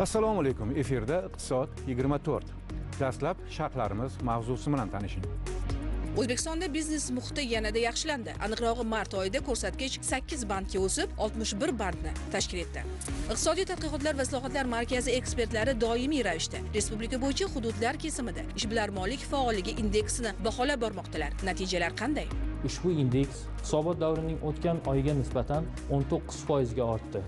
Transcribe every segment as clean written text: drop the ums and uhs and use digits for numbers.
Assalomu alaykum. Efirda Iqtisod 24. Dastlab sharhlarimiz mavzusi bilan tanishing. O'zbekistonda biznes muhiti yanada yaxshilandi. Aniqrog'i, mart oyida ko'rsatkich 8 bandga o'sib, 61 bandni tashkil etdi. Iqtisodiy tadqiqotlar va islohotlar markazi ekspertlari doimiy ravishda respublika bo'yicha hududlar kesimida ishbilarmonlik faolligi indeksini baholab bormoqdalar. Natijalar qanday? Ushbu indeks hisobot davrining o'tgan oyiga nisbatan 19% ga ortdi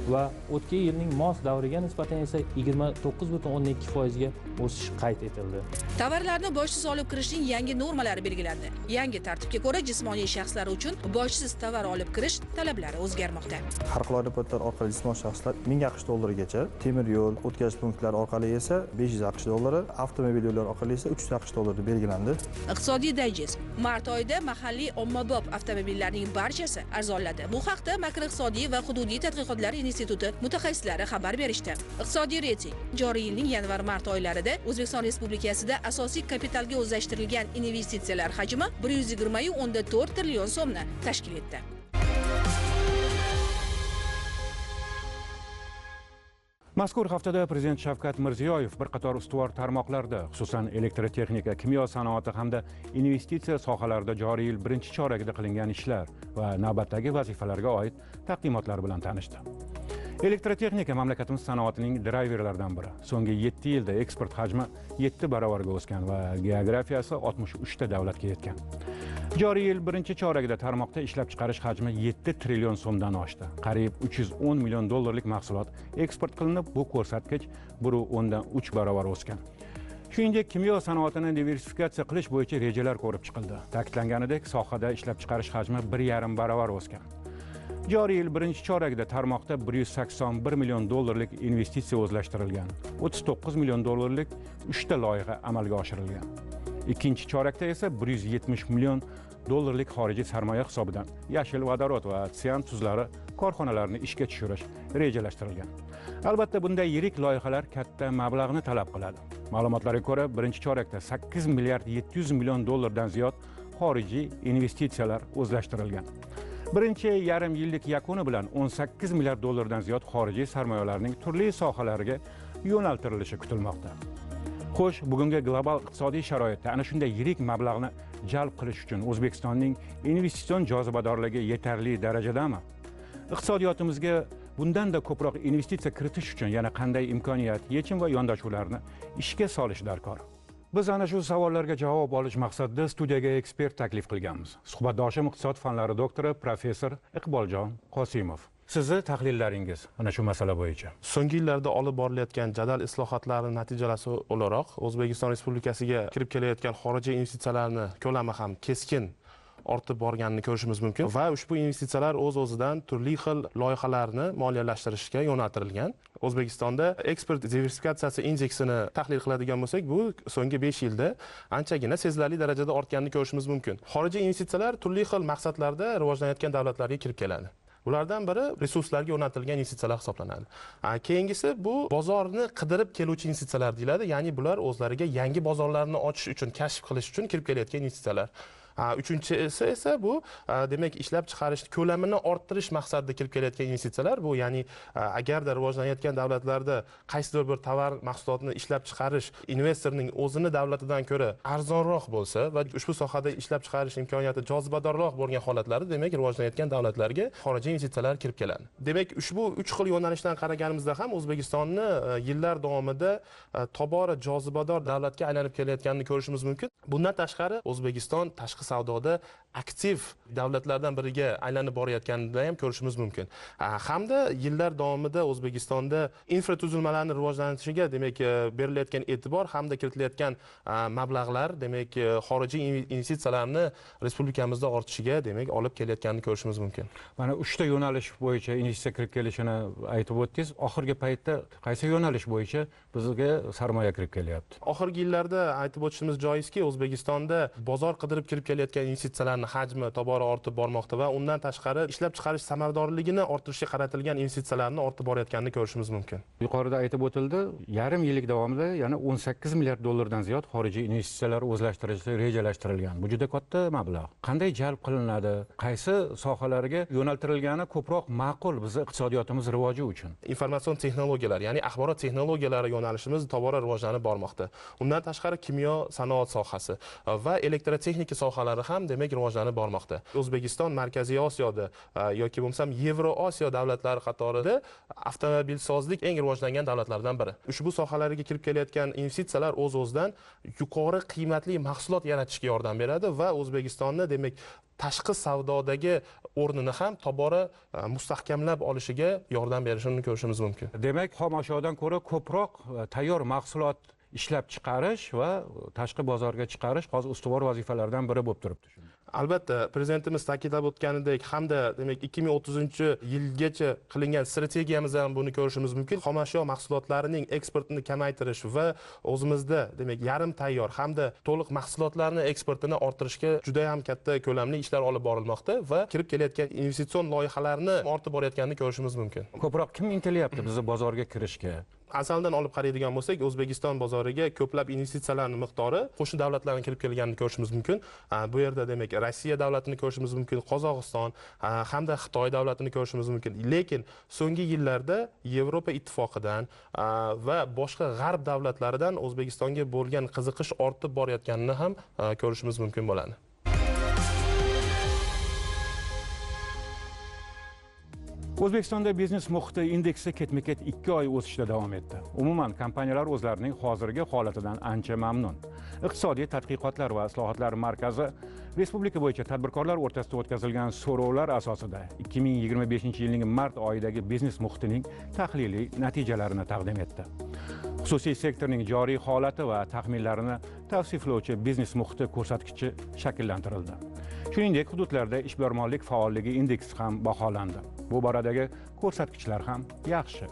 va o'tgan yilning mos davriga nisbatan esa 29,2% ga o'sish qayd etildi. Tovarlarni bojsiz olib kirishning yangi normalari belgilandi. Yangi tartibga ko'ra jismoniy shaxslar uchun bojsiz tovar olib kirish talablari o'zgarmoqda. Har xil aeroportlar orqali jismoniy shaxslar 1000 AQSh dollarigacha, temir yo'l o'tkazish punktlari orqali esa 500 AQSh dollari, avtomobil yo'llari orqali esa 300 AQSh dollari belgilandi. Iqtisodiy dayjest. Mart oyida mahalliy ommabop avtomobillarning barchasi arzonladi. Bu haqda Makroiqtisodiy va hududiy tadqiqotlar instituti mutaxassislari xabar berishdi. Iqtisodiy reyting. Joriy yilning yanvar-mart oylarida O'zbekiston Respublikasida asosiy kapitalga o'zlashtirilgan investitsiyalar hajmi 120,4 trillion so'mni tashkil etdi. Mazkur haftada Prezident Shavkat Mirziyoyev bir qator ustuvor tarmoqlarda, xususan elektrotexnika, kimyo sanoati hamda investitsiya sohalarida joriy yil birinchi choragida qilingan ishlar va navbatdagi vazifalarga oid taqdimotlar bilan tanishdi. Elektrotexnika mamlakatimiz sanoatining drayverlaridan biri. So'nggi 7 yilda eksport hajmi 7 barobarga o'sgan va geografiyasi 63 ta davlatga yetgan. Joriy yil birinchi choragida tarmoqda ishlab chiqarish hajmi 7 trillion so'mdan oshdi. Qariyb 310 million dollarlik mahsulot eksport qilinib, bu ko'rsatkich 1,3 barobar o'sgan. Shuningdek, kimyo sanoatini diversifikatsiya qilish bo'yicha rejalar ko'rib chiqildi. Ta'kidlanganidek, sohada ishlab chiqarish hajmi 1,5 barobar o'sgan. Joriy yil birinchi choragida tarmoqda 181 million dollarlik investitsiya o'zlashtirilgan. 39 million dollarlik 3 ta loyiha amalga oshirilgan. Ikkinchi chorakda esa 170 million dollarlik xorijiy sarmoya hisobidan yashil vodorod va sian tuzlari korxonalarini ishga tushirish rejalashtirilgan. Albatta, bunday yirik loyihalar katta mablag'ni talab qiladi. Ma'lumotlarga ko'ra, birinchi chorakda 8 milliard 700 million dollardan ziyod xorijiy investitsiyalar o'zlashtirilgan. Birinchi yarim yillik yakuni bilan 18 milliard dollardan ziyod xorijiy sarmoyalarning turli sohalarga yo'naltirilishi kutilmoqda. Xo'sh, bugungi global iqtisodiy sharoitda ana shunday yirik mablag'ni jalb qilish uchun O'zbekistonning investitsion jozibadorligi yetarli darajadami? Iqtisodiyotimizga bundan-da ko'proq investitsiya kiritish uchun yana qanday imkoniyat, yechim va yondashuvlarni ishga solish darkor? Biz ana shu savollarga javob olish maqsadida studiyaga ekspert taklif qilganmiz. Suhbatdoshim iqtisod fanlari doktori professor Iqboljon Qosimov. Sizni tahlillaringiz ana shu masala bo'yicha. So'nggi yillarda olib borilayotgan jadal islohotlarning natijasi o'laroq O'zbekiston Respublikasiga kirib kelayotgan xorijiy investitsiyalarning ko'lami ham keskin ortib borganini ko'rishimiz mumkin va ushbu investitsiyalar o'z-o'zidan turli xil loyihalarni moliyalashtirishga yo'naltirilgan. O'zbekistonda eksport diversifikatsiyasi indeksini tahlil qiladigan bo'lsak, bu so'nggi 5 yilda anchagina sezilarli darajada ortganini ko'rishimiz mumkin. Xorijiy investitsiyalar turli xil maqsadlarda rivojlanayotgan davlatlarga kirib keladi. Ulardan biri resurslarga yo'naltirilgan investitsiyalar hisoblanadi. Keyingisi bu bozorni qidirib keluvchi investitsiyalar deyiladi, ya'ni bular o'zlariga yangi bozorlarni ochish uchun, kashf qilish uchun kirib kelayotgan investitsiyalar. Uchinchisi esa bu demak ishlab chiqarish ko'lamini orttirish maqsadida kirib kelayotgan investitsiyalar. Bu ya'ni agarda rivojlanayotgan davlatlarda qaysidir bir tovar mahsulotni ishlab chiqarish investorning o'zini davlatidan ko'ra arzonroq bo'lsa va ushbu sohada ishlab chiqarish imkoniyati jozibadorroq bo'lgan holatlarda, demak rivojlanayotgan davlatlarga xorijiy investitsiyalar kirib keladi. Demak, ushbu uch xil yo'nalishdan qaraganimizda ham O'zbekistonni yillar davomida tobora jozibador davlatga aylanib kelayotganini ko'rishimiz mumkin. Bundan tashqari O'zbekiston tashqi savdoda aktiv davlatlardan biriga aylanib borayotganini ham ko'rishimiz mumkin. Hamda yillar davomida O'zbekistonda infratuzilmalarni rivojlanishiga demak berilayotgan e'tibor hamda kiritilayotgan mablag'lar demak xorijiy investitsiyalarni respublikamizda ortishiga demak olib kelayotganini ko'rishimiz mumkin. Mana 3 ta yo'nalish bo'yicha investitsiya kirib kelishini aytib o'tdingiz. Oxirgi paytda qaysi yo'nalish bo'yicha bizga sarmoya kirib kelyapti? Oxirgi yillarda aytib o'tishimiz joizki, O'zbekistonda bozor qidirib kirib kelayotgan investitsiyalarning hajmi tobora ortib bormoqda va undan tashqari ishlab chiqarish samaradorligini orttirishga qaratilgan investitsiyalarni ortib borayotganini ko'rishimiz mumkin. Yuqorida aytib o'tildi, yarim yillik davomida yana 18 milliard dollardan ziyod xorijiy investitsiyalar o'zlashtirilishi rejalashtirilgan. Bu juda katta mablag'. Qanday jalb qilinadi? Qaysi sohalarga yo'naltirilgani ko'proq ma'qul bizning iqtisodiyotimiz rivoji uchun? Informatsion texnologiyalar, ya'ni axborot texnologiyalari yo'nalishimiz tobora rivojlanib bormoqda. Undan tashqari kimyo sanoat sohasi va elektrotexnika sohalari ham demak rivojlanib bormoqda. O'zbekiston Markaziy Osiyoda yoki bo'lmasam Yevroosiyo davlatlari qatorida avtomobilsozlik eng rivojlangan davlatlardan biri. Ushbu sohalarga kirib kelayotgan investitsiyalar o'z-o'zidan yuqori qiymatli mahsulot yaratishga yordam beradi va O'zbekistonni demak tashqi savdodagi o'rnini ham tobora mustahkamlab olishiga yordam berishini ko'rishimiz mumkin. Demak, xom ashyodan ko'ra ko'proq tayyor mahsulot ishlab chiqarish va tashqi bozorga chiqarish hozir ustuvor vazifalardan biri bo'lib turibdi. Albatta, prezidentimiz ta'kidlab o'tganidek hamda demak 2030-yilgacha qilingan strategiyamizda ham buni ko'rishimiz mumkin. Xom ashyo mahsulotlarining eksportini kamaytirish va o'zimizda demak yarim tayyor hamda to'liq mahsulotlarni eksportini orttirishga juda ham katta ko'lamli ishlar olib borilmoqda va kirib kelayotgan investitsion loyihalarni ortib borayotganini ko'rishimiz mumkin. Ko'proq kim intilyapti bizni bozorga kirishga? Asaldan olib qaraydigan bo'lsak, O'zbekiston bozoriga ko'plab investitsiyalarning miqdori qo'shni davlatlardan kirib kelganini ko'rishimiz mumkin. Bu yerda demak Rossiya davlatini ko'rishimiz mumkin, Qozog'iston hamda Xitoy davlatini ko'rishimiz mumkin. Lekin so'nggi yillarda Yevropa Ittifoqidan va boshqa g'arb davlatlaridan O'zbekistonga bo'lgan qiziqish ortib borayotganini ham ko'rishimiz mumkin bo'ladi. O'zbekistonda biznes muhiti indeksi ketma-ket 2 oy o'sishda davom etdi. Umuman, kompaniyalar o'zlarining hozirgi holatidan ancha mamnun. Iqtisodiy tadqiqotlar va islohotlar markazi respublika bo'yicha tadbirkorlar o'rtasida o'tkazilgan so'rovlar asosida 2025-yilning mart oyidagi biznes muhitining tahliliy natijalarini taqdim etdi. Xususiy sektorning joriy holati va taxminlarini tavsiflovchi biznes muhiti ko'rsatkichi shakllantirildi. Shuningdek, hududlarda ishbilarmonlik faolligi indeksi ham baholandi. Bu boradagi ko'rsatkichlar ham yaxshi.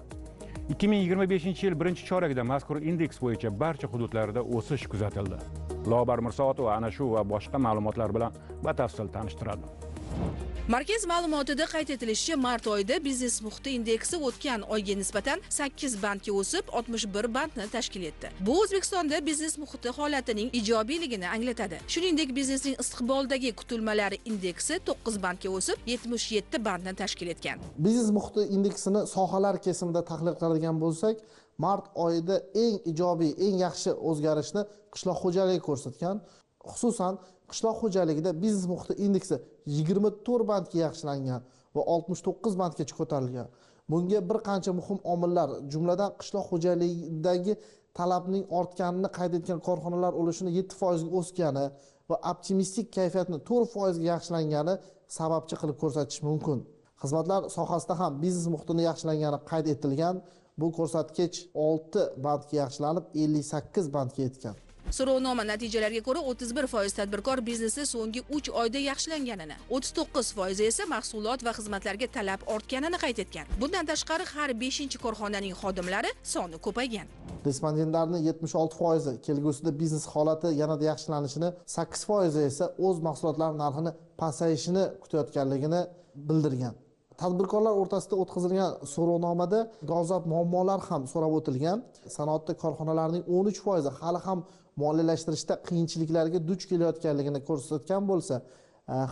2025-yil birinchi chorakda mazkur indeks bo'yicha barcha hududlarda o'sish kuzatildi. Lobar Mirsoatova ana shu va boshqa ma'lumotlar bilan batafsil tanishtiradi. Markaz ma'lumotida qayd etilishicha, mart oyida biznes muhiti indeksi o'tgan oyga nisbatan 8 bandga o'sib, 61 bandni tashkil etdi. Bu O'zbekistonda biznes muhiti holatining ijobiyligini anglatadi. Shuningdek, biznesning istiqboldagi kutilmalari indeksi 9 bandga o'sib, 77 bandni tashkil etgan. Biznes muhiti indeksini sohalar kesimida tahlil qiladigan bo'lsak, mart oyida eng ijobiy, eng yaxshi o'zgarishni qishloq xo'jaligi ko'rsatgan. Xususan, qishloq xo'jaligida biznes muhiti indeksi 24 bandga yaxshilangan va 69 bandgacha ko'tarilgan. Bunga bir qancha muhim omillar, jumladan qishloq xo'jaligidagi talabning ortganini qayd etgan korxonalar ulushini 7% ga o'sgani va optimistik kayfiyatni 4% ga yaxshilangani sababchi qilib ko'rsatish mumkin. Xizmatlar sohasida ham biznes muhitini yaxshilangani qayd etilgan. Bu ko'rsatkich 6 bandga yaxshilanib, 58 bandga yetgan. So'rovnoma natijalariga ko'ra 31% tadbirkor biznesi so'nggi 3 oyda yaxshilanganini, 39% esa mahsulot va xizmatlarga talab ortganini qayd etgan. Bundan tashqari har 5-korxonaning xodimlari soni ko'paygan. Respondentlarning 76% kelgusida biznes holati yanada yaxshilanishini, 8% esa o'z mahsulotlari narxini pasayishini kutayotganligini bildirgan. Tadbirkorlar o'rtasida o'tkazilgan so'rovnomada dolzarb muammolar ham so'rab o'tilgan. Sanoatda korxonalarning 13% hali ham moliyalashtirishda qiyinchiliklarga duch kelayotganligini ko'rsatgan bo'lsa,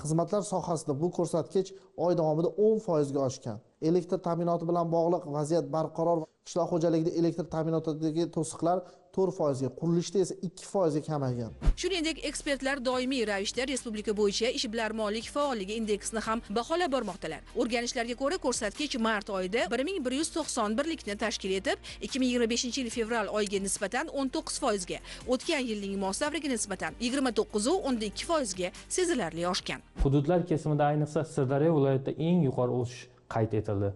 xizmatlar sohasida bu ko'rsatkich oy davomida 10% ga oshgan. Elektr ta'minoti bilan bog'liq vaziyat barqaror. Qishloq xo'jaligida elektr ta'minotidagi to'siqlar 4%ga, qurilishda esa 2% ga kamaygan. Shuningdek, ekspertlar doimiy ravishda respublika bo'yicha ishbilarmonlik faolligi indeksini ham baholab bormoqdalar. O'rganishlarga ko'ra, ko'rsatkich mart oyida 1191likni tashkil etib, 2025-yil fevral oyiga nisbatan 19% ga, o'tgan yilning mos davriga nisbatan 29.2% ga sezilarli oshgan. Hududlar kesimida ayniqsa Sirdaryo viloyatida eng yuqori o'sish qayd etildi.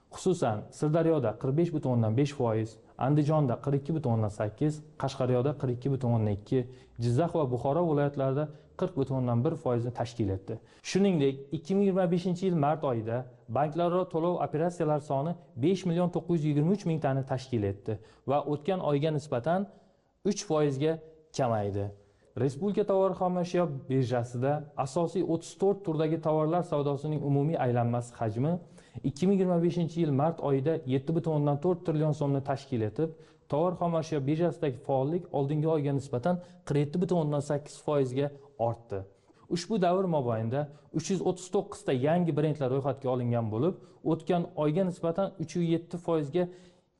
Xususan, Sirdaryoda 45.5%, Andijonda 42.8, Qashqadaryoda 42.2, Jizzax va Buxoro viloyatlarida 40.1% ni tashkil etdi. Shuningdek, 2025-yil mart oyida banklararo to'lov operatsiyalari soni 5 923 ming tani tashkil etdi va o'tgan oyga nisbatan 3% ga kamaydi. Respublika tovar xomashyo birjasida asosiy 34 turdagi tovarlar savdosining umumiy aylanmasi hajmi 2025-yil mart oyida 7,4 trillion so'mni tashkil etib, tovar xomashyo birjasidagi faollik oldingi oyga nisbatan 47,8% ga ortdi. Ushbu davr mobaynida 339 ta yangi brendlar ro'yxatga olingan bo'lib, o'tgan oyga nisbatan 3,7% ga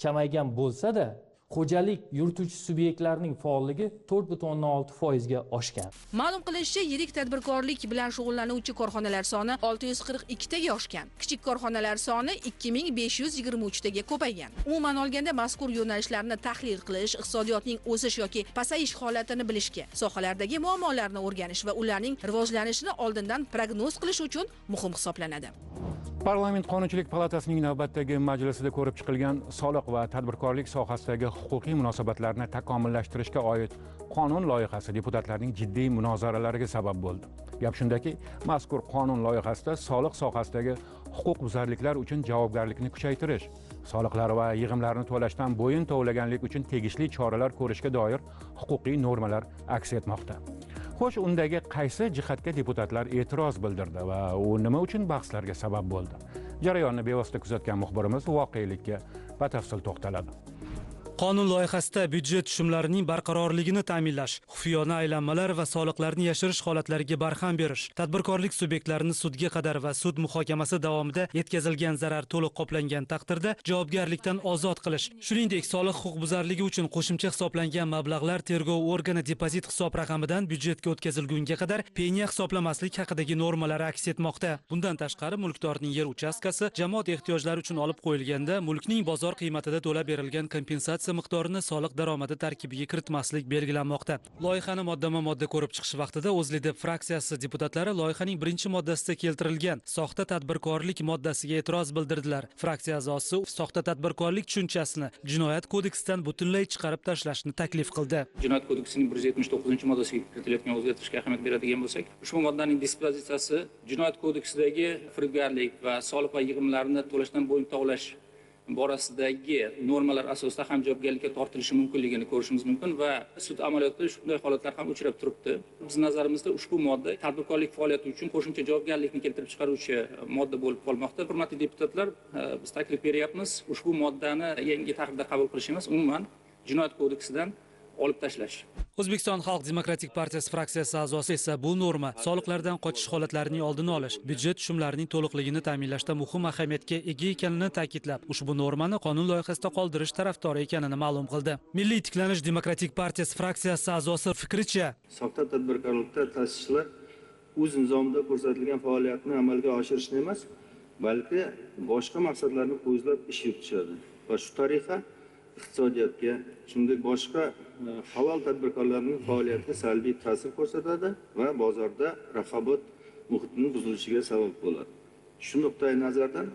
kamaygan bo'lsa-da, xo'jalik yurituvchi subyektlarning faolligi 4,6% ga oshgan. Ma'lum qilinishicha, yirik tadbirkorlik bilan shug'ullanuvchi korxonalar soni 642 taga oshgan. Kichik korxonalar soni 2523 taga ko'paygan. Umuman olganda, mazkur yo'nalishlarni tahlil qilish, iqtisodiyotning o'sish yoki pasayish holatini bilishga, sohalardagi muammolarni o'rganish va ularning rivojlanishini oldindan prognoz qilish uchun muhim hisoblanadi. Parlament Qonunchilik palatasining navbatdagi majlisida ko'rib chiqilgan soliq va tadbirkorlik sohasidagi huquqiy munosabatlarni takomillashtirishga oid qonun loyihasi deputatlarning jiddiy munozaralariga sabab bo'ldi. Gap shundaki, mazkur qonun loyihasida soliq sohasidagi huquqbuzarliklar uchun javobgarlikni kuchaytirish, soliqlar va yig'imlarni to'lashdan bo'yin tovlaganlik uchun tegishli choralar ko'rishga doir huquqiy normalar aks etmoqda. Xo'sh, undagi qaysi jihatga deputatlar e'tiroz bildirdi va u nima uchun bahslarga sabab bo'ldi? Jarayonni bevosita kuzatgan muxbirimiz voqelikka batafsil to'xtaladi. Qonun loyihasida byudjet tushumlarining barqarorligini ta'minlash, xufiyona aylanmalar va soliqlarni yashirish holatlariga barham berish, tadbirkorlik subyektlarini sudga qadar va sud muhokamasi davomida yetkazilgan zarar to'liq qoplangan taqdirda javobgarlikdan ozod qilish, shuningdek, soliq huquqbuzarligi uchun qo'shimcha hisoblangan mablag'lar tergov organi depozit hisob raqamidan byudjetga o'tkazilgunga qadar penya hisoblamaslik haqidagi normalar aks etmoqda. Bundan tashqari, mulkdorning yer uchastkasi jamoat ehtiyojlari uchun olib qo'yilganda mulkning bozor qiymatida to'lab berilgan kompensatsiya miqdorini soliq daromadi tarkibiga kiritmaslik belgilanmoqda. Loyihani moddama-modda ko'rib chiqish vaqtida O'zLiDeP fraksiyasi deputatlari loyihaning birinchi moddasida keltirilgan soxta tadbirkorlik moddasiga e'tiroz bildirdilar. Fraksiya a'zosi soxta tadbirkorlik tushunchasini jinoyat kodeksidan butunlay chiqarib tashlashni taklif qildi. Jinoyat kodeksining 179-moddasiga kiritilayotgan o'zgartirishga ahamiyat beradigan bo'lsak, ushbu moddaning dispozitsiyasi jinoyat kodeksidagi firibgarlik va soliq va yig'imlarni to'lashdan bo'yin tovlash borasidagi normalar asosida ham javobgarlikka tortilishi mumkinligini ko'rishimiz mumkin va sud amaliyotida shunday holatlar ham uchrab turibdi. Biz nazarimizda ushbu modda tadbirkorlik faoliyati uchun qo'shimcha javobgarlikni keltirib chiqaruvchi modda bo'lib qolmoqda. Hurmatli deputatlar, biz taklif beryapmiz, ushbu moddani yangi tahrirda qabul qilish emas, umuman jinoyat kodeksidan olib tashlash. O'zbekiston Xalq Demokratik Partiyasi fraksiyasi a'zosi esa bu norma soliqlardan qochish holatlarining oldini olish, byudjet tushumlarining to'liqligini ta'minlashda muhim ahamiyatga ega ekanini ta'kidlab, ushbu normani qonun loyihasida qoldirish tarafdori ekanini ma'lum qildi. Milliy tiklanish demokratik partiyasi fraksiyasi a'zosi fikricha, soxta tadbirkorlikda ta'sischilar o'z nizomida ko'rsatilgan faoliyatni amalga oshirishni emas, balki boshqa maqsadlarni ko'zlab ish yuritishadi va shu tariqa iqtisodiyotga, shuningdek boshqa halol tadbirkorlarning faoliyatiga salbiy ta'sir ko'rsatadi va bozorda raqobat muhitining buzilishiga sabab bo'ladi. Shu nuqtai nazardan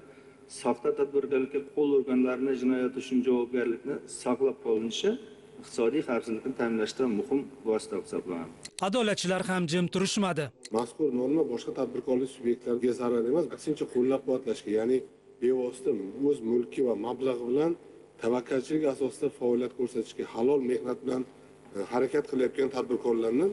soxta tadbirkorlikka qo'l urganlarni jinoyat uchun javobgarlikni saqlab qolinishi iqtisodiy xavfsizlikni ta'minlashda muhim vosita hisoblanadi. Adolatchilar ham jim turishmadi. Mazkur norma boshqa tadbirkorlik subyektlariga zarar emas, aksincha qo'llab-quvvatlashga, ya'ni bevosita o'z mulki va mablag'i bilan tavakkalchilik asosida faoliyat ko'rsatishga, halol mehnat bilan harakat qilayotgan tadbirkorlarni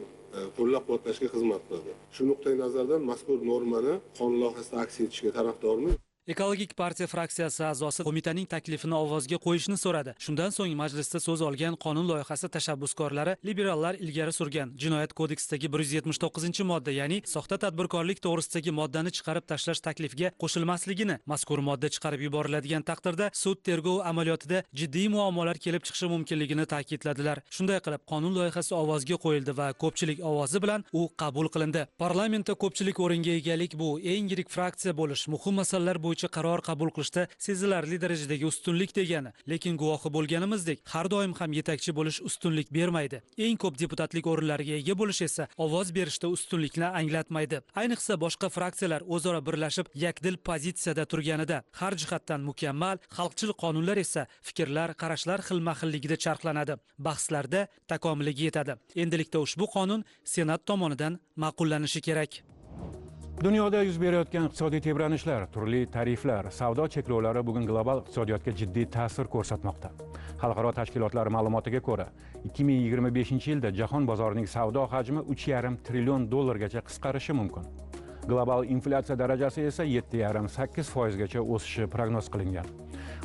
qo'llab-quvvatlashga xizmat qiladi. Shu nuqtai nazardan mazkur normani qonun loyihasida aks etishga tarafdormiz. Ekologik partiya fraksiyasi a'zosi qo'mitaning taklifini ovozga qo'yishni so'radi. Shundan so'ng majlisda so'z olgan qonun loyihasi tashabbuskorlari liberallar ilgari surgan jinoyat kodeksidagi 179-modda, ya'ni soxta tadbirkorlik to'g'risidagi moddani chiqarib tashlash taklifiga qo'shilmasligini, mazkur modda chiqarib yuboriladigan taqdirda sud tergov amaliyotida jiddiy muammolar kelib chiqishi mumkinligini ta'kidladilar. Shunday qilib, qonun loyihasi ovozga qo'yildi va ko'pchilik ovozi bilan u qabul qilindi. Parlamentda ko'pchilik o'ringa egalik bu eng yirik fraksiya bo'lish, muhim masalalar bo'yicha qaror qabul qilishda sezilarli darajadagi ustunlik degani. Lekin guvohi bo'lganimizdek, har doim ham yetakchi bo'lish ustunlik bermaydi. Eng ko'p deputatlik o'rinlariga ega bo'lish esa ovoz berishda ustunlikni anglatmaydi. Ayniqsa boshqa fraksiyalar o'zaro birlashib yakdil pozitsiyada turganida har jihatdan mukammal, xalqchil qonunlar esa fikrlar, qarashlar xilma-xilligida charxlanadi. Bahslarda takomiliga yetadi. Endilikda ushbu qonun Senat tomonidan ma'qullanishi kerak. Dunyoda yuz berayotgan iqtisodiy tebranishlar, turli tariflar, savdo cheklovlari bugun global iqtisodiyotga jiddiy ta'sir ko'rsatmoqda. Xalqaro tashkilotlar ma'lumotiga ko'ra, 2025-yilda jahon bozorining savdo hajmi 3,5 trillion dollargacha qisqarishi mumkin. Global inflyatsiya darajasi esa 7,5-8% gacha o'sishi prognoz qilingan.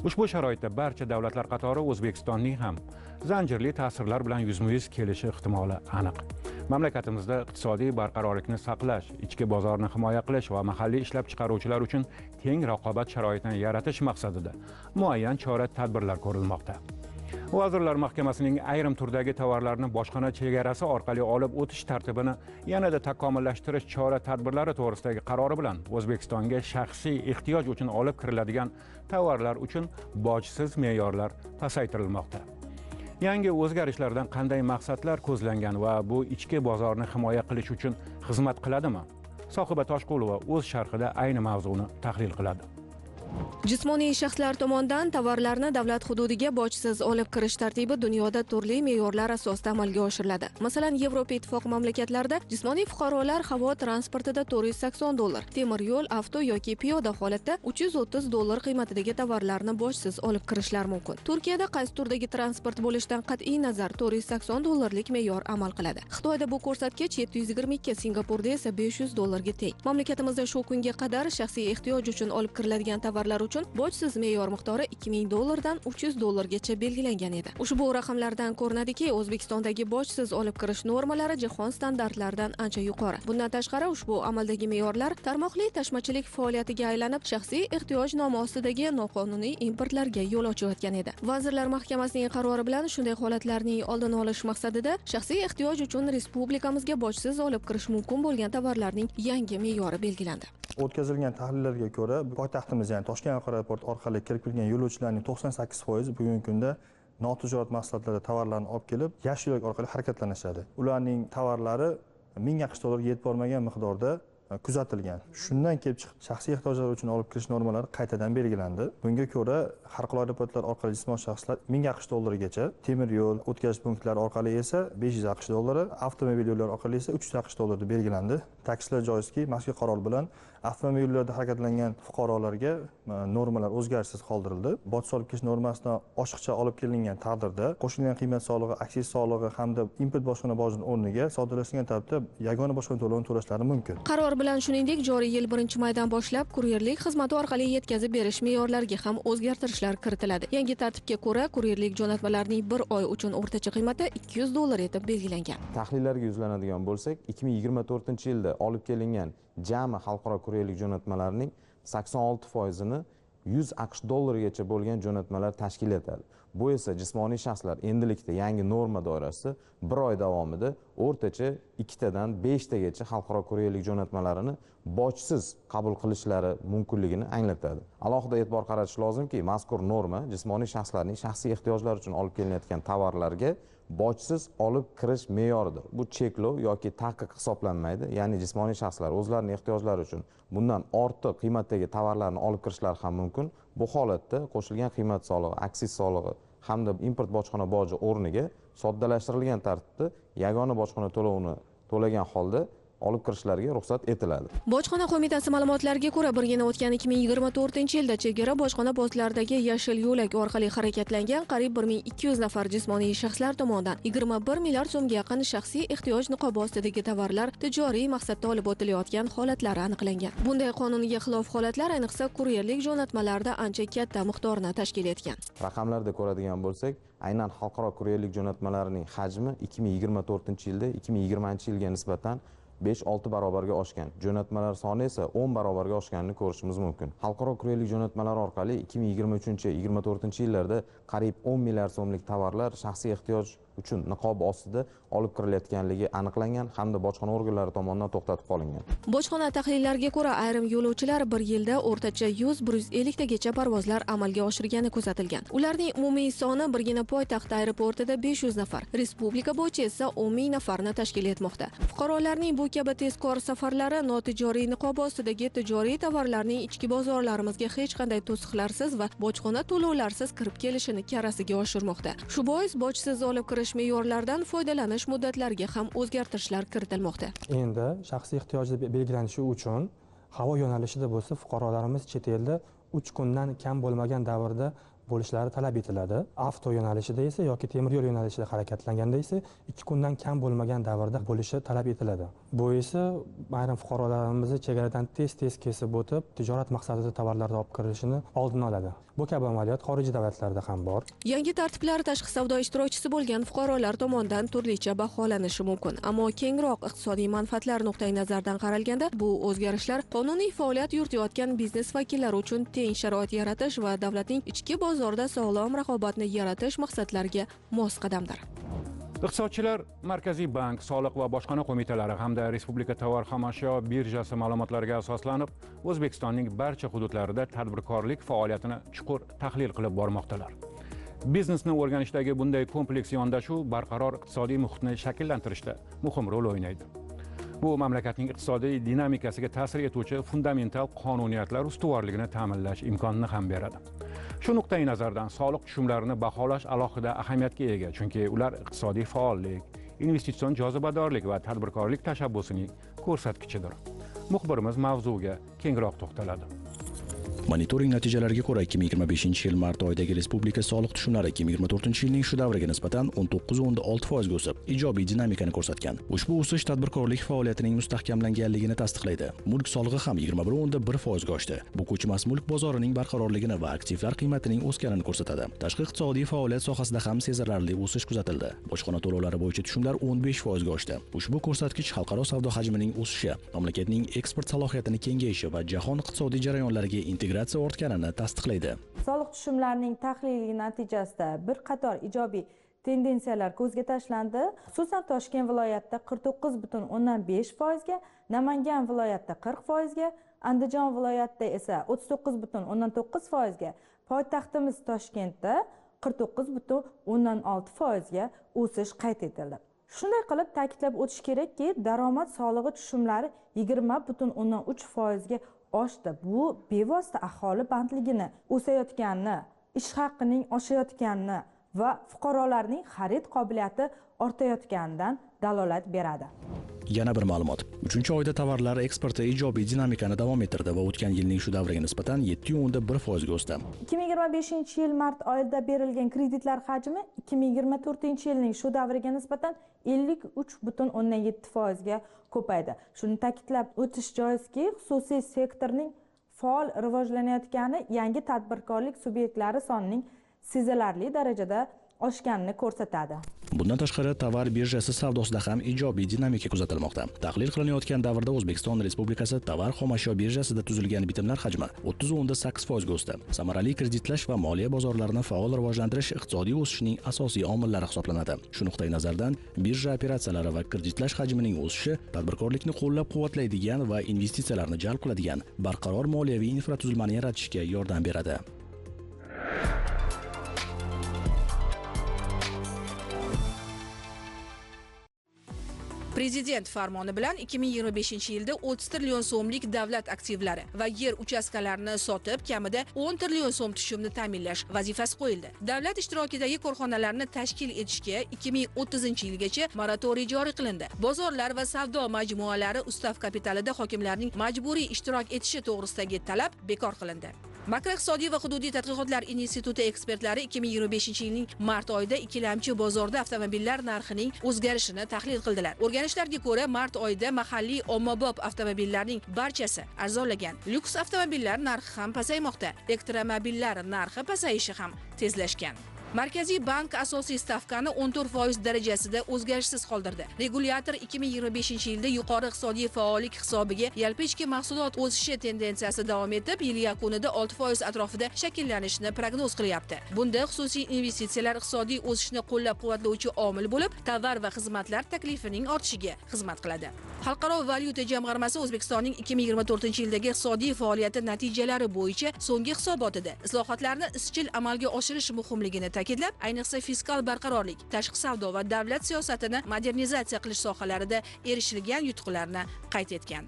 Ushbu sharoitda barcha davlatlar qatori O'zbekistonning ham zanjirli ta'sirlar bilan yuzma-yuz kelishi ehtimoli aniq. Mamlakatimizda iqtisodiy barqarorlikni saqlash, ichki bozorni himoya qilish va mahalliy ishlab chiqaruvchilar uchun teng raqobat sharoitini yaratish maqsadida muayyan chora-tadbirlar ko'rilmoqda. Vazirlar Mahkamasining ayrim turdagi tovarlarni bojxona chegarasi orqali olib o'tish tartibini yanada takomillashtirish chora-tadbirlari to'g'risidagi qarori bilan O'zbekistonga shaxsiy ehtiyoj uchun olib kiriladigan tovarlar uchun bojsiz me'yorlar pasaytirilmoqda. Yangi o'zgarishlardan qanday maqsadlar ko'zlangan va bu ichki bozorni himoya qilish uchun xizmat qiladimi? Sohiba Toshqulova o'z sharhida ayni mavzuni tahlil qiladi. Jismoniy shaxslar tomonidan tovarlarni davlat hududiga bojsiz olib kirish tartibi dunyoda turli me'yorlar asosida amalga oshiriladi. Masalan, Yevropa Ittifoqi mamlakatlarida jismoniy fuqarolar havo transportida $480, temir yo'l, avto yoki piyoda holatda $330 qiymatidagi tovarlarni bojsiz olib kirishlari mumkin. Turkiyada qaysi turdagi transport bo'lishidan qat'iy nazar $480 me'yor amal qiladi. Xitoyda bu ko'rsatkich 722, Singapurda esa $500 ga teng. Mamlakatimizda shu kunga qadar shaxsiy ehtiyoj uchun olib kiriladigan tovarlar uchun bojsiz me'yor miqdori $2000 dan $300 gacha belgilangan edi. Ushbu raqamlardan ko'rinadiki, O'zbekistondagi bojsiz olib kirish normalari jahon standartlaridan ancha yuqori. Bundan tashqari, ushbu amaldagi me'yorlar tarmoqli tashmachilik faoliyatiga aylanib, shaxsiy ehtiyoj nomi ostidagi noqonuniy importlarga yo'l ochayotgan edi. Vazirlar Mahkamasining qarori bilan shunday holatlarning oldini olish maqsadida shaxsiy ehtiyoj uchun respublikamizga bojsiz olib kirish mumkin bo'lgan tovarlarning yangi me'yori belgilandi. O'tkazilgan tahlillarga ko'ra, poytaxtimiz, ya'ni Toshkent xalqaro aeroporti orqali kirib kelgan yo'lovchilarning 98% bugungi kunda notijorat maqsadlarda tovarlarni olib kelib, yashil yo'lak orqali harakatlanishadi. Ularning tovarlari 1000 AQSh dollariga yetib bormagan miqdorda kuzatilgan. Shundan kelib chiqib, shaxsiy ehtiyojlar uchun olib kirish normalari qaytadan belgilandi. Bunga ko'ra, xalqaro aeroportlar orqali jismoniy shaxslar 1000 AQSh dollarigacha, temir yo'l o'tkazish punktlari orqali esa 500 AQSh dollari, avtomobil yo'llari orqali esa 300 AQSh dollari belgilandi. Ta'kidlash joizki, mazkur qaror bilan avtomobil yo'llarida harakatlangan fuqarolarga normalar o'zgarishsiz qoldirildi. Boj solib kirish normasidan oshiqcha olib kelingan taqdirda qo'shilgan qiymat solig'i, aksiz solig'i hamda import bojxona bojining o'rniga soddalashtirilgan tartibda yagona bojxona to'lovini to'lashlari mumkin. Qaror bilan shuningdek, joriy yil 1-maydan boshlab kuryerlik xizmati orqali yetkazib berish me'yorlariga ham o'zgartirishlar kiritiladi. Yangi tartibga ko'ra, kuryerlik jo'natmalarining bir oy uchun o'rtacha qiymati $200 etib belgilangan. Tahlillarga yuzlanadigan bo'lsak, 2024-yilda olib kelingan jami xalqaro kuryerlik jo'natmalarining 86%ini 100 AQSh dollarigacha bo'lgan jo'natmalar tashkil etadi. Bu esa jismoniy shaxslar endilikda yangi norma doirasida bir oy davomida o'rtacha 2 tadan 5 tagacha xalqaro kuryerlik jo'natmalarini bojsiz qabul qilishlari mumkinligini anglatadi. Alohida e'tibor qaratish lozimki, mazkur norma jismoniy shaxslarning shaxsiy ehtiyojlari uchun olib kelinayotgan tovarlarga bojsiz olib kirish me'yoridir. Bu cheklov yoki taqiq hisoblanmaydi. Ya'ni jismoniy shaxslar o'zlarining ehtiyojlari uchun bundan ortiq qiymatdagi tovarlarni olib kirishlari ham mumkin. Bu holatda qo'shilgan qiymat solig'i, aksiz solig'i hamda import bojxona boji o'rniga soddalashtirilgan tartibda yagona bojxona to'lovini to'lagan holda olib kirishlariga ruxsat etiladi. Bojxona qo'mitasi ma'lumotlariga ko'ra, birgina o'tgan 2024-yilda chegara bojxona postlaridagi yashil yo'lak orqali harakatlangan qariyb 1200 nafar jismoniy shaxslar tomonidan 21 milliard so'mga yaqin shaxsiy ehtiyoj niqobi ostidagi tovarlar tijoriy maqsadda olib o'tilayotgan holatlari aniqlangan. Bunday qonunga xilof holatlar ayniqsa kuryerlik jo'natmalarida ancha katta miqdorni tashkil etgan. Raqamlarda ko'radigan bo'lsak, aynan xalqaro kuryerlik jo'natmalarining hajmi 2024-yilda 2020-yilga nisbatan 5-6 barobarga oshgan. Jo'natmalar soni esa 10 barobarga oshganini ko'rishimiz mumkin. Xalqaro kuryerlik jo'natmalari orqali 2023-2024 yillarda qariyb 10 milliard so'mlik tovarlar shaxsiy ehtiyoj uchun niqob ostida olib kirilayotganligi aniqlangan hamda bojxona organlari tomonidan to'xtatib qolingan. Bojxona tahlillariga ko'ra, ayrim yo'lovchilar bir yilda o'rtacha 100-150 tagacha parvozlar amalga oshirgani kuzatilgan. Ularning umumiy soni birgina poytaxt aeroportida 500 nafar, respublika bo'yicha esa 10 ming nafarni tashkil etmoqda. Fuqarolarning bu kabi tezkor safarlari notijoriy niqob ostidagi tijoriy tovarlarning ichki bozorlarimizga hech qanday to'siqlarsiz va bojxona to'lovlarsiz kirib kelishini karasiga oshirmoqda. Shu bois bojsiz olib kirish me'yorlaridan foydalanish muddatlariga ham o'zgartirishlar kiritilmoqda. Endi shaxsiy ehtiyoj deb belgilanishi uchun Havo yo'nalishida bo'lsa, fuqarolarimiz chet elda 3 kundan kam bo'lmagan davrda bo'lishlari talab etiladi. Avto yo'nalishida esa yoki temir yo'l yo'nalishida harakatlanganda esa 2 kundan kam bo'lmagan davrda bo'lishi talab etiladi. Bu esa ayrim fuqarolarimizni chegaradan tez-tez kesib o'tib, tijorat maqsadida tovarlarni olib kirilishini oldini oladi. Bu kabi amaliyot xorijiy davlatlarda ham bor. Yangi tartiblar tashqi savdo ishtirokchisi bo'lgan fuqarolar tomonidan turlicha baholanishi mumkin. Ammo kengroq iqtisodiy manfaatlar nuqtai nazaridan qaralganda, bu o'zgarishlar qonuniy faoliyat yuritayotgan biznes vakillari uchun teng sharoit yaratish va davlatning ichki bozorida sog'lom raqobatni yaratish maqsadlariga mos qadamdir. Iqtisodchilar Markaziy bank, soliq va bojxona qo'mitalari hamda Respublika tovar xomashyo birjasi ma'lumotlariga asoslanib, O'zbekistonning barcha hududlarida tadbirkorlik faoliyatini chuqur tahlil qilib bormoqdalar. Biznesni o'rganishdagi bunday kompleks yondashuv barqaror iqtisodiy muhitni shakllantirishda muhim rol o'ynaydi. Bu mamlakatning iqtisodiy dinamikasiga ta'sir etuvchi fundamental qonuniyatlar ustuvorligini ta'minlash imkonini ham beradi. Shu nuqtai nazardan soliq tushumlarini baholash alohida ahamiyatga ega, chunki ular iqtisodiy faollik, investitsion jozibadorlik va tadbirkorlik tashabbusining ko'rsatkichidir. Muxbirimiz mavzuga kengroq to'xtaladi. Monitoring natijalariga ko'ra 2025-yil mart oyidagi respublika soliq tushumlari 2024-yilning shu davriga nisbatan 19.6% ga o'sib, ijobiy dinamikani ko'rsatgan. Ushbu o'sish tadbirkorlik faoliyatining mustahkamlanganligini tasdiqlaydi. Mulk solig'i ham 21.1% ga oshdi. Bu ko'chmas mulk bozorining barqarorligini va aktivlar qiymatining o'sganini ko'rsatadi. Tashqi iqtisodiy faoliyat sohasida ham sezilarli o'sish kuzatildi. Bojxona to'lovlari bo'yicha tushumlar 15% ga oshdi. Ushbu ko'rsatkich xalqaro savdo hajmining o'sishi, mamlakatning eksport salohiyatini kengayishi va jahon iqtisodiy jarayonlariga integratsiya ortganini tasdiqlaydi. Soliq tushumlarining tahlili natijasida bir qator ijobiy tendensiyalar ko'zga tashlandi. Xususan, Toshkent viloyatida 49.5% ga, Namangan viloyatida 40% ga, Andijon viloyatida esa 39.9% ga, poytaxtimiz Toshkentda 49.6% ga o'sish qayd etildi. Shunday qilib ta'kidlab o'tish kerakki, daromad solig'i tushumlari 20.3% ga oshdi. Bu bevosita aholi bandligini o'sayotganini, ish haqining oshayotganini va fuqarolarning xarid qobiliyati ortayotganidan dalolat beradi. Yana bir ma'lumot. 3-oyda tovarlar eksporti ijobiy dinamikani davom ettirdi va o'tgan yilning shu davriga nisbatan 7.1% ga o'sdi. 2025-yil mart oyida berilgan kreditlar hajmi 2024-yilning shu davriga nisbatan 53.7% ga ko'paydi. Shuni ta'kidlab o'tish joizki, xususiy sektorning faol rivojlanayotgani yangi tadbirkorlik subyektlari sonining sezilarli darajada oshganini ko'rsatadi. Bundan tashqari, tovar birjasi savdosida ham ijobiy dinamika kuzatilmoqda. Tahlil qilinayotgan davrda O'zbekiston Respublikasi tovar xomashyo birjasida tuzilgan bitimlar hajmi 30.8% ga o'sdi. Samarali kreditlash va moliya bozorlarini faol rivojlantirish iqtisodiy o'sishning asosiy omillari hisoblanadi. Shu nuqtai nazardan birja operatsiyalari va kreditlash hajmining o'sishi tadbirkorlikni qo'llab-quvvatlaydigan va investitsiyalarni jalb qiladigan barqaror moliyaviy infratuzilmani yaratishga yordam beradi. Prezident farmoni bilan 2025-yilda 30 trillion so'mlik davlat aktivlari va yer uchastkalarini sotib, kamida 10 trillion so'm tushumni ta'minlash vazifasi qo'yildi. Davlat ishtirokidagi korxonalarni tashkil etishga 2030-yilgacha moratoriy joriy qilindi. Bozorlar va savdo majmualari ustav kapitalida hokimlarning majburiy ishtirok etishi to'g'risidagi talab bekor qilindi. Makroiqtisodiy va hududiy tadqiqotlar instituti ekspertlari 2025-yilning mart oyida ikkilamchi bozorda avtomobillar narxining o'zgarishini tahlil qildilar. O'rganishlarga ko'ra, mart oyida mahalliy ommabop avtomobillarning barchasi arzonlagan. Lyuks avtomobillar narxi ham pasaymoqda. Elektromobillar narxi pasayishi ham tezlashgan. Markaziy bank asosiy stavkani 14% darajasida o'zgarishsiz qoldirdi. Regulyator 2025-yilda yuqori iqtisodiy faollik hisobiga yalpi ichki mahsulot o'sishi tendensiyasi davom etib, yil yakunida 6% atrofida shakllanishini prognoz qilyapti. Bunda xususiy investitsiyalar iqtisodiy o'sishni qo'llab-quvvatlovchi omil bo'lib, tovar va xizmatlar taklifining ortishiga xizmat qiladi. Xalqaro valyuta jamg'armasi O'zbekistonning 2024-yildagi iqtisodiy faoliyati natijalari bo'yicha so'nggi hisobotida islohotlarni izchil amalga oshirish muhimligini ta'kidlab, ayniqsa fiskal barqarorlik, tashqi savdo va davlat siyosatini modernizatsiya qilish sohalarida erishilgan yutuqlarni qayd etgan.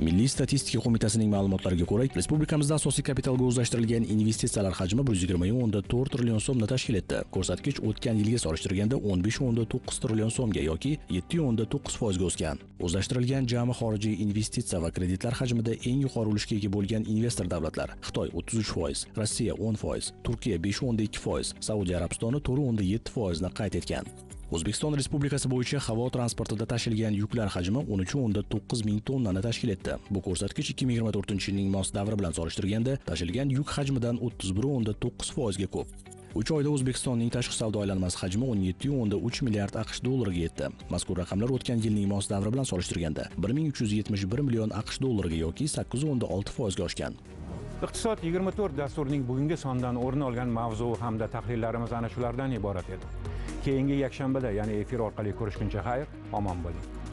Milliy statistika qo'mitasining ma'lumotlariga ko'ra, respublikamizda asosiy kapitalga o'zlashtirilgan investitsiyalar hajmi 120,4 trillion so'mni tashkil etdi. Ko'rsatkich o'tgan yilga solishtirganda 15,9 trillion so'mga yoki 7,9% ga o'sgan. O'zlashtirilgan jami xorijiy investitsiya va kreditlar hajmida eng yuqori ulushga ega bo'lgan investor davlatlar: Xitoy 33%, Rossiya 10%, Turkiya 5,2%, Saudiya Arabistoni 4,7% ni qayd etgan. O'zbekiston Respublikasi bo'yicha havo transportida tashilgan yuklar hajmi 13,9 ming tonnani tashkil etdi. Bu ko'rsatkich 2024-yilning mos davri bilan solishtirganda tashilgan yuk hajmidan 31,9% ga ko'p. 3 oyda O'zbekistonning tashqi savdo aylanmasi hajmi 17,3 milliard AQSh dollariga yetdi. Mazkur raqamlar o'tgan yilning mos davri bilan solishtirganda 1371 million AQSh dollariga yoki 8,6% ga oshgan. Iqtisod 24 dasturining bugungi sonidan o'rin olgan mavzu hamda tahlillarimiz ana shulardan iborat edi. Keyingi yakshanbada, ya'ni efir orqali ko'rishguncha xayr, omon bo'ling.